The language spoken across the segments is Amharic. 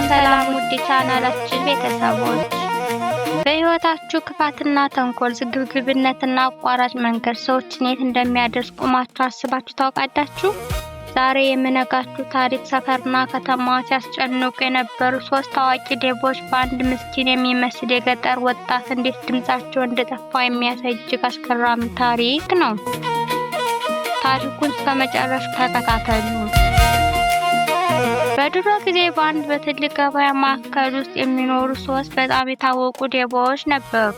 ሰላም ውድ ቻናላችን ቤተሰቦች፣ በሕይወታችሁ ክፋትና ተንኮል፣ ስግብግብነትና አቋራጭ መንገድ ሰዎችን የት እንደሚያደርስ ቆማችሁ አስባችሁ ታውቃላችሁ? ዛሬ የምነግራችሁ ታሪክ ሰፈርና ከተማዋ ሲያስጨንቁ የነበሩ ሶስት ታዋቂ ሌቦች በአንድ ምስኪን የሚመስል የገጠር ወጣት እንዴት ድምጻቸው እንደጠፋ የሚያሳይ እጅግ አስገራሚ ታሪክ ነው። ታሪኩን እስከ መጨረሻው ተከታተሉ። በድሮ ጊዜ በአንድ በትልቅ ገበያ ማዕከል ውስጥ የሚኖሩ ሶስት በጣም የታወቁ ሌቦች ነበሩ።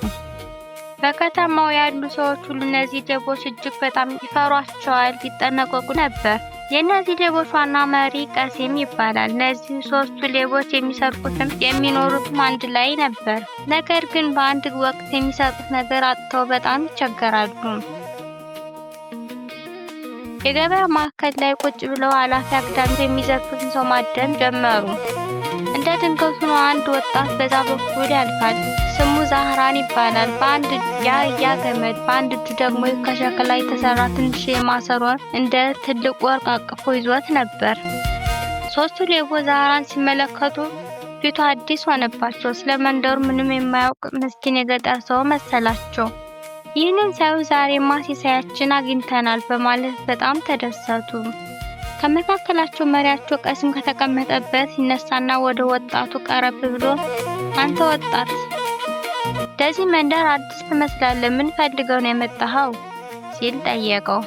በከተማው ያሉ ሰዎች ሁሉ እነዚህ ሌቦች እጅግ በጣም ይፈሯቸዋል፣ ይጠነቀቁ ነበር። የእነዚህ ሌቦች ዋና መሪ ቀሲም ይባላል። እነዚህ ሶስቱ ሌቦች የሚሰርቁትም የሚኖሩትም አንድ ላይ ነበር። ነገር ግን በአንድ ወቅት የሚሰርቁት ነገር አጥተው በጣም ይቸገራሉ። የገበያ ማዕከል ላይ ቁጭ ብለው አላፊ አግዳሚ የሚዘርፉትን ሰው ማደን ጀመሩ። እንደ ድንገት ሆኖ አንድ ወጣት በዛ በኩል ያልፋል። ስሙ ዛህራን ይባላል። በአንድ የአህያ ገመድ፣ በአንድ እጁ ደግሞ ከሸክላ የተሰራ ትንሽ ማሰሮን እንደ ትልቅ ወርቅ አቅፎ ይዞት ነበር። ሶስቱ ሌቦች ዛህራን ሲመለከቱ ፊቱ አዲስ ሆነባቸው። ስለ መንደሩ ምንም የማያውቅ ምስኪን የገጠር ሰው መሰላቸው። ይህንን ሳዩ ዛሬማ ሲሳያችን አግኝተናል በማለት በጣም ተደሰቱ። ከመካከላቸው መሪያቸው ቀሲም ከተቀመጠበት ይነሳና ወደ ወጣቱ ቀረብ ብሎ አንተ ወጣት ለዚህ መንደር አዲስ ትመስላለህ፣ ምን ፈልገው ነው የመጣኸው? ሲል ጠየቀው።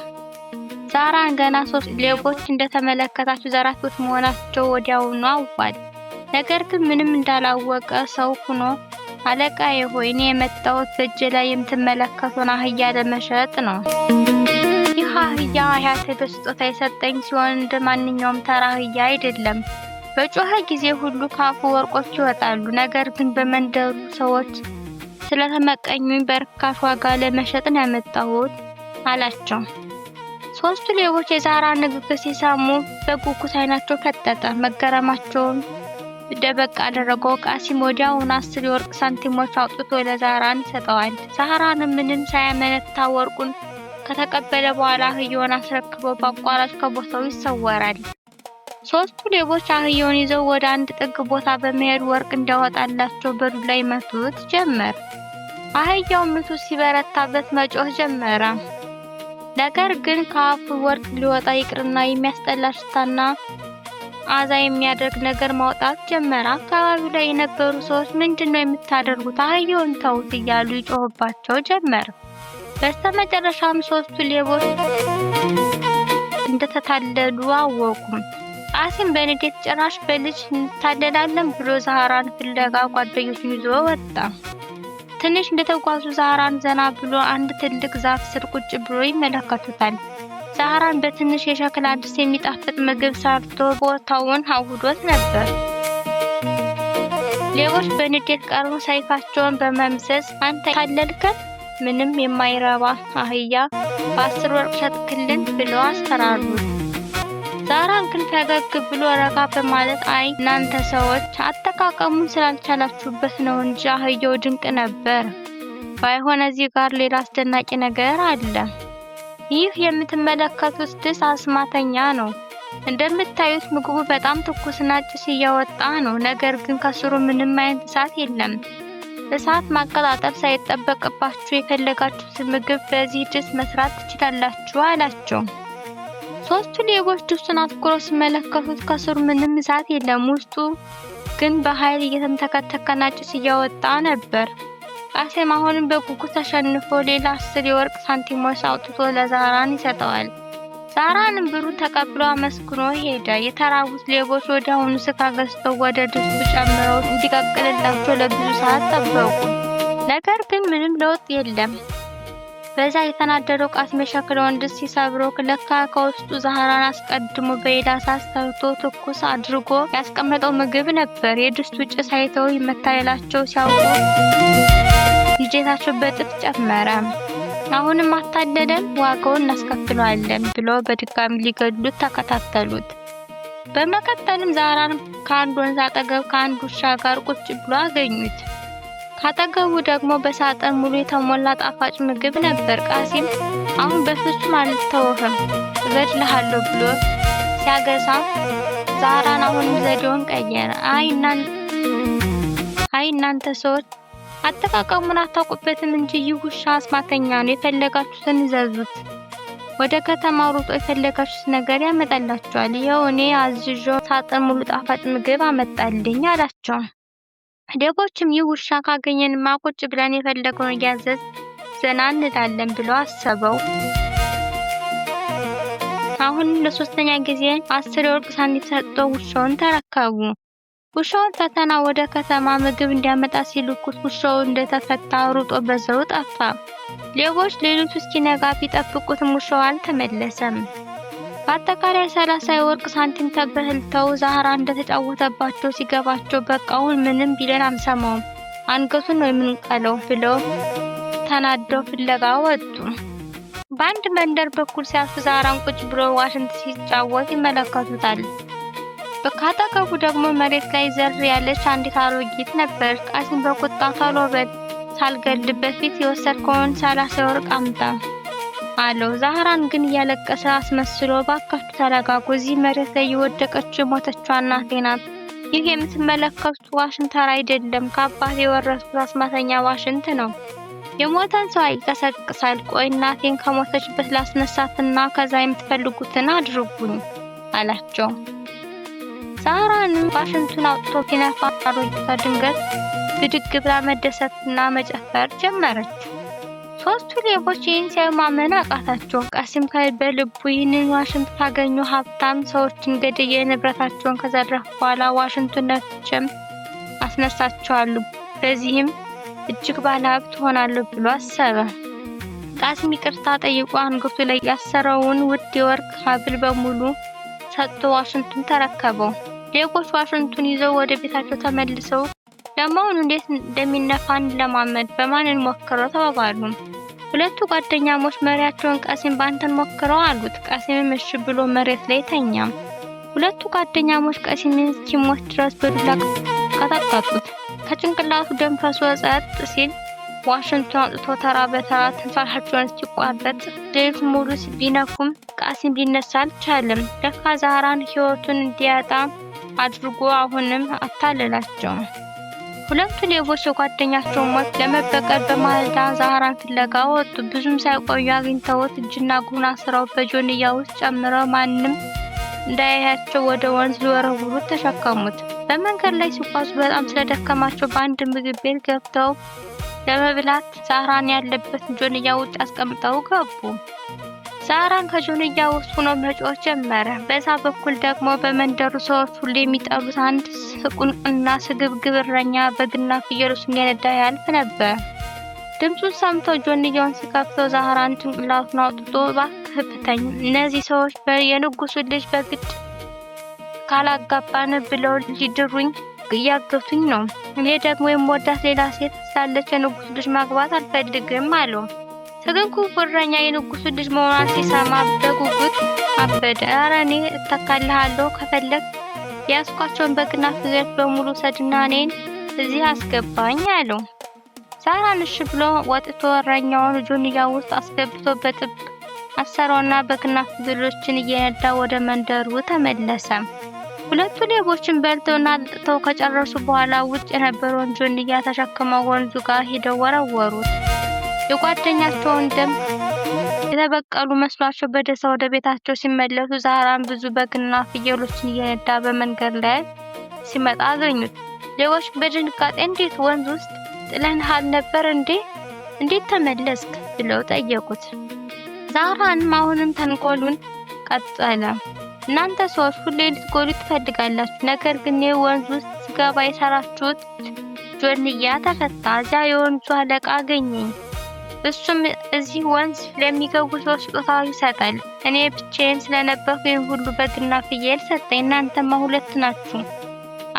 ዛራን ገና ሶስት ሌቦች እንደተመለከታቸው ዘራፊዎች መሆናቸው ወዲያውኑ አውቋል። ነገር ግን ምንም እንዳላወቀ ሰው ሆኖ አለቃዬ ሆይ፣ እኔ የመጣሁት በእጄ ላይ የምትመለከተውን አህያ ለመሸጥ ነው። ይህ አህያ አያቴ በስጦታ የሰጠኝ ሲሆን እንደ ማንኛውም ተራ አህያ አይደለም። በጮኸ ጊዜ ሁሉ ከአፉ ወርቆች ይወጣሉ። ነገር ግን በመንደሩ ሰዎች ስለተመቀኙኝ በርካሽ ዋጋ ለመሸጥ ነው ያመጣሁት አላቸው። ሶስቱ ሌቦች የዛራን ንግግር ሲሰሙ በጉጉት ዓይናቸው ፈጠጠ። መገረማቸውን ደበቅ አደረገው። ቃሲም ወዲያውኑ 10 የወርቅ ሳንቲሞች አውጥቶ ለዛራን ይሰጠዋል። ዛራንም ምንም ሳያመነታ ወርቁን ከተቀበለ በኋላ አህያውን አስረክቦ በአቋራጭ ከቦታው ይሰወራል። ሶስቱ ሌቦች አህያውን ይዘው ወደ አንድ ጥግ ቦታ በመሄድ ወርቅ እንዲያወጣላቸው በዱላ ይመቱት ጀመር። አህያው ምቱ ሲበረታበት መጮህ ጀመረ። ነገር ግን ከአፉ ወርቅ ሊወጣ ይቅርና የሚያስጠላ ሽታና አዛ የሚያደርግ ነገር ማውጣት ጀመረ። አካባቢው ላይ የነበሩ ሰዎች ምንድነው የምታደርጉት? አህያውን ተውት እያሉ ይጮህባቸው ጀመር። በስተመጨረሻም ሶስቱ ሌቦች እንደተታለሉ አወቁ። ቃሲም በንዴት ጭራሽ በልጅ እንታለላለን ብሎ ዛህራን ፍለጋ ጓደኞቹን ይዞ ወጣ። ትንሽ እንደተጓዙ ዛህራን ዘና ብሎ አንድ ትልቅ ዛፍ ስር ቁጭ ብሎ ይመለከቱታል። ዛህራን በትንሽ የሸክላ ድስት የሚጣፍጥ ምግብ ሰርቶ ቦታውን አውዶት ነበር። ሌቦች በንዴት ቀርበው ሰይፋቸውን በመምዘዝ አንተ ታለልከን፣ ምንም የማይረባ አህያ በ10 ወርቅ ሸጥክልን ብለው አስፈራሩት። ዛህራን ግን ፈገግ ብሎ ረጋ በማለት አይ እናንተ ሰዎች አጠቃቀሙን ስላልቻላችሁበት ነው እንጂ አህያው ድንቅ ነበር። ባይሆን እዚህ ጋር ሌላ አስደናቂ ነገር አለ። ይህ የምትመለከቱት ድስት አስማተኛ ነው። እንደምታዩት ምግቡ በጣም ትኩስና ጭስ እያወጣ ነው። ነገር ግን ከስሩ ምንም አይነት እሳት የለም። እሳት ማቀጣጠል ሳይጠበቅባችሁ የፈለጋችሁትን ምግብ በዚህ ድስት መስራት ትችላላችሁ አላቸው። ሶስቱ ሌቦች ድስቱን አትኩረው ሲመለከቱት ከስሩ ምንም እሳት የለም። ውስጡ ግን በኃይል እየተንተከተከና ጭስ እያወጣ ነበር። ቃሲም አሁንም በጉጉት ተሸንፎ ሌላ 10 የወርቅ ሳንቲሞች አውጥቶ ለዛራን ይሰጠዋል። ዛራንም ብሩን ተቀብሎ አመስግኖ ሄደ። የተራቡት ሌቦች ወዲያውኑ ስጋ ገዝተው ወደ ድስቱ ጨምረው እንዲቀቅልላቸው ለብዙ ሰዓት ጠበቁ። ነገር ግን ምንም ለውጥ የለም። በዛ የተናደደው ቃሲም የሸክላውን ድስት ሲሰብረው ለካ ከውስጡ ዛህራን አስቀድሞ በሌላ እሳት ሰርቶ ትኩስ አድርጎ ያስቀመጠው ምግብ ነበር። የድስቱ ጭስ አይተው መታለላቸው ሲያውቁ ንዴታቸው በእጥፍ ጨመረ። አሁንም አታለለን፣ ዋጋውን እናስከፍለዋለን ብሎ በድጋሚ ሊገድሉት ተከታተሉት። በመቀጠልም ዛህራን ከአንድ ወንዝ አጠገብ ከአንድ ውሻ ጋር ቁጭ ብሎ አገኙት። ካጠገቡ ደግሞ በሳጥን ሙሉ የተሞላ ጣፋጭ ምግብ ነበር። ቃሲም አሁን በፍጹም አልተውህም፣ እገድልሃለሁ ብሎ ሲያገሳ ዛህራን አሁንም ዘዴውን ቀየረ። አይ እናንተ ሰዎች አጠቃቀሙን አታውቁበትም እንጂ ይህ ውሻ አስማተኛ ነው። የፈለጋችሁትን እዘዙት፣ ወደ ከተማ ሩጦ የፈለጋችሁት ነገር ያመጣላችኋል። ይኸው እኔ አዝዤ ሳጥን ሙሉ ጣፋጭ ምግብ አመጣልኝ አላቸው። ሌቦችም ይህ ውሻ ካገኘንማ ቁጭ ብለን የፈለገውን እያዘዝ ዘና እንላለን ብለው አሰበው። አሁንም ለሶስተኛ ጊዜ 10 የወርቅ ሳንቲም ሰጥተው ውሻውን ተረከቡ። ውሻውን ፈተና ወደ ከተማ ምግብ እንዲያመጣ ሲልኩት ውሻው እንደተፈታ ሩጦ በዛው ጠፋ። ሌቦች ሌሊቱ እስኪነጋ ቢጠብቁትም ውሻው አልተመለሰም። በአጠቃላይ 30 የወርቅ ሳንቲም ተበልተው ዛህራ እንደተጫወተባቸው ሲገባቸው በቃ አሁን ምንም ቢለን አንሰማውም፣ አንገቱን ነው የምንቀለው ብለው ተናደው ፍለጋ ወጡ። በአንድ መንደር በኩል ሲያልፉ ዛህራን ቁጭ ብሎ ዋሽንት ሲጫወት ይመለከቱታል። ካጠገቡ ደግሞ መሬት ላይ ዘር ያለች አንዲት አሮጊት ነበረች። ቃሲም በቁጣ ቶሎ በል ሳልገልህ በፊት የወሰድከውን 30 የወርቅ አምጣ አለው። ዛህራን ግን እያለቀሰ አስመስሎ ባካችሁ ተረጋጉ፣ እዚህ መሬት ላይ የወደቀችው የሞተችዋ እናቴ ናት። ይህ የምትመለከቱት ዋሽንት ተራ አይደለም፣ ከአባቴ የወረስኩት አስማተኛ ዋሽንት ነው። የሞተን ሰው ይቀሰቅሳል። ቆይ እናቴን ከሞተችበት ላስነሳትና ከዛ የምትፈልጉትን አድርጉኝ አላቸው። ዛህራንም ዋሽንቱን አውጥቶ ሲነፋ አሮጊቷ ድንገት ብድግ ብላ መደሰትና መጨፈር ጀመረች። ሶስቱ ሌቦች ይህን ሲያዩ ማመን አቃታቸው። ቃሲም በልቡ ይህንን ዋሽንት ካገኙ ሀብታም ሰዎችን ገድዬ ንብረታቸውን ከዘረፍኩ በኋላ ዋሽንቱን ነፍቼም አስነሳቸዋለሁ፣ በዚህም እጅግ ባለሀብት እሆናለሁ ብሎ አሰበ። ቃሲም ይቅርታ ጠይቆ አንገቱ ላይ ያሰረውን ውድ የወርቅ ሐብል በሙሉ ሰጥቶ ዋሽንቱን ተረከበው። ሌቦች ዋሽንቱን ይዘው ወደ ቤታቸው ተመልሰው ለመሆኑ እንዴት እንደሚነፋ እንለማመድ፣ በማን እንሞክረው ተባባሉ። ሁለቱ ጓደኛሞች መሪያቸውን ቃሲም ባንተ እንሞክረው አሉት። ቃሲምም እሺ ብሎ መሬት ላይ ተኛ። ሁለቱ ጓደኛሞች ቃሲምን እስኪሞት ድረስ በዱላ ቀጠቀጡት። ከጭንቅላቱ ደም ፈሶ ጸጥ ሲል ዋሽንቱን አውጥቶ ተራ በተራ ትንፋሻቸውን እስኪቋረጥ ሌሊቱን ሙሉ ቢነፉም ቃሲም ሊነሳ አልቻለም። ለካ ዛህራን ሕይወቱን እንዲያጣ አድርጎ አሁንም አታለላቸው። ሁለቱ ሌቦች የጓደኛቸውን ሞት ለመበቀል በማለዳ ዛህራን ፍለጋ ወጡ። ብዙም ሳይቆዩ አግኝተውት እጅና እግሩን አስረው በጆንያ ውስጥ ጨምረው ማንም እንዳያያቸው ወደ ወንዝ ሊወረውሩት ተሸከሙት። በመንገድ ላይ ሲጓዙ በጣም ስለደከማቸው በአንድ ምግብ ቤት ገብተው ለመብላት ዛህራን ያለበትን ጆንያ ውጭ አስቀምጠው ገቡ። ዛህራን ከጆንያ ውስጥ ሆኖ መጮህ ጀመረ። በዛ በኩል ደግሞ በመንደሩ ሰዎች ሁሉ የሚጠሉት አንድ ስቁንቁና ስግብግብ እረኛ በግና ፍየሎችን እየነዳ ያልፍ ነበር። ድምፁን ሰምተው ጆንያውን ሲከፍተው ዛህራን ጭንቅላቱን አውጥቶ እባክህ ፍታኝ፣ እነዚህ ሰዎች የንጉሱን ልጅ በግድ ካላጋባን ብለው ሊድሩኝ እያገቱኝ ነው። እኔ ደግሞ የምወዳት ሌላ ሴት ስላለች የንጉሱ ልጅ ማግባት አልፈልግም አለው። ስግብግቡ እረኛ የንጉሱ ልጅ መሆኗን ሲሰማ በጉጉት አበደ። ኧረ እኔ እተካልሃለሁ፣ ከፈለግ የያዝኳቸውን በግና ፍየሎች በሙሉ ውሰድና እኔን እዚህ አስገባኝ አለው። ዛህራን እሺ ብሎ ወጥቶ እረኛውን ጆንያ ውስጥ አስገብቶ በጥብቅ አሰረውና በግና ፍየሎችን እየነዳ ወደ መንደሩ ተመለሰ። ሁለቱ ሌቦችን በልተውና ጠጥተው ከጨረሱ በኋላ ውጭ የነበረውን ጆንያ ተሸክመው ወንዙ ጋር ሄደው ወረወሩት። የጓደኛቸውን ደም የተበቀሉ መስሏቸው በደስታ ወደ ቤታቸው ሲመለሱ ዛህራን ብዙ በግና ፍየሎችን እየነዳ በመንገድ ላይ ሲመጣ አገኙት። ሌቦች በድንጋጤ እንዴት ወንዝ ውስጥ ጥለንሃል ነበር እንዴ? እንዴት ተመለስክ? ብለው ጠየቁት። ዛህራንም አሁንም ተንኮሉን ቀጠለ። እናንተ ሰዎች ሁሌ ልትጎዱ ትፈልጋላችሁ፣ ነገር ግን እኔ ወንዝ ውስጥ ስገባ የሰራችሁት ጆንያ ተፈታ። እዚያ የወንዙ አለቃ አገኘኝ። እሱም እዚህ ወንዝ ለሚገቡ ሰዎች ስጦታ ይሰጣል። እኔ ብቻዬን ስለነበርኩ ይህን ሁሉ በግና ፍየል ሰጠኝ። እናንተማ ሁለት ናችሁ፣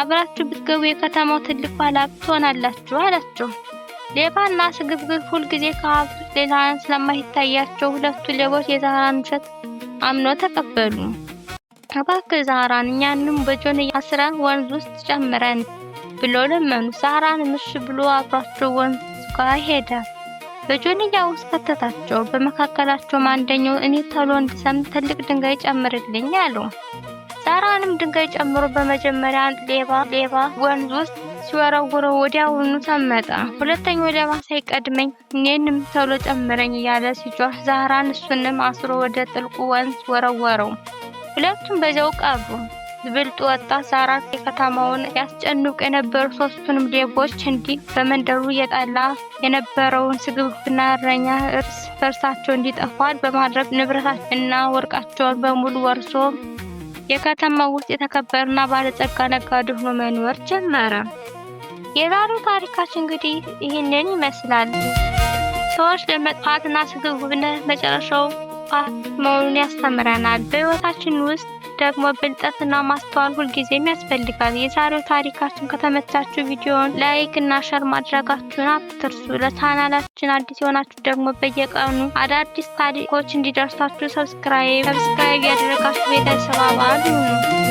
አብራችሁ ብትገቡ የከተማው ትልቅ ባለሀብት ትሆናላችሁ አላቸው። ሌባና ስግብግብ ሁልጊዜ ከሀብት ውስጥ ሌላ ስለማይታያቸው ሁለቱ ሌቦች የዛህራን ውሸት አምነው ተቀበሉ። እባክህ ዛህራን እኛንም በጆንያ አስረህ ወንዝ ውስጥ ጨምረን ብለው ለመኑ። ዛህራንም እሺ ብሎ አብሯቸው ወንዝ ጋር ሄደ። በጆንያ ውስጥ ከተታቸው። በመካከላቸውም አንደኛው እኔ ቶሎ እንድሰምጥ ትልቅ ድንጋይ ጨምርልኝ አለው። ዛራንም ድንጋይ ጨምሮ በመጀመሪያ ሌባ ወንዝ ውስጥ ሲወረውረው ወዲያውኑ ሰመጠ። ሁለተኛው ሌባ ሳይቀድመኝ እኔንም ቶሎ ጨምረኝ እያለ ሲጮህ ዛህራን እሱንም አስሮ ወደ ጥልቁ ወንዝ ወረወረው። ሁለቱም በዚያው ቀሩ። ብልጡ ወጣት ዛራን የከተማውን ያስጨንቁ የነበሩ ሶስቱንም ሌቦች እንዲህ በመንደሩ የጠላ የነበረውን ስግብግብና እረኛ እርስ በርሳቸው እንዲጠፋ በማድረግ ንብረታቸውንና ወርቃቸውን በሙሉ ወርሶ የከተማው ውስጥ የተከበረና ባለጸጋ ነጋዴ ሆኖ መኖር ጀመረ። የዛሬው ታሪካችን እንግዲህ ይህንን ይመስላል። ሰዎች ለመጥፋትና ስግብግብነት መጨረሻው ጥፋት መሆኑን ያስተምረናል። በሕይወታችን ውስጥ ደግሞ ብልጠትና ማስተዋል ሁልጊዜም ያስፈልጋል። የዛሬው ታሪካችን ከተመቻችሁ ቪዲዮውን like እና share ማድረጋችሁን አትርሱ። ለቻናላችን አዲስ የሆናችሁ ደግሞ በየቀኑ አዳዲስ ታሪኮች እንዲደርሳችሁ subscribe ያደረጋችሁ ቤተሰብ አባል ሁኑ።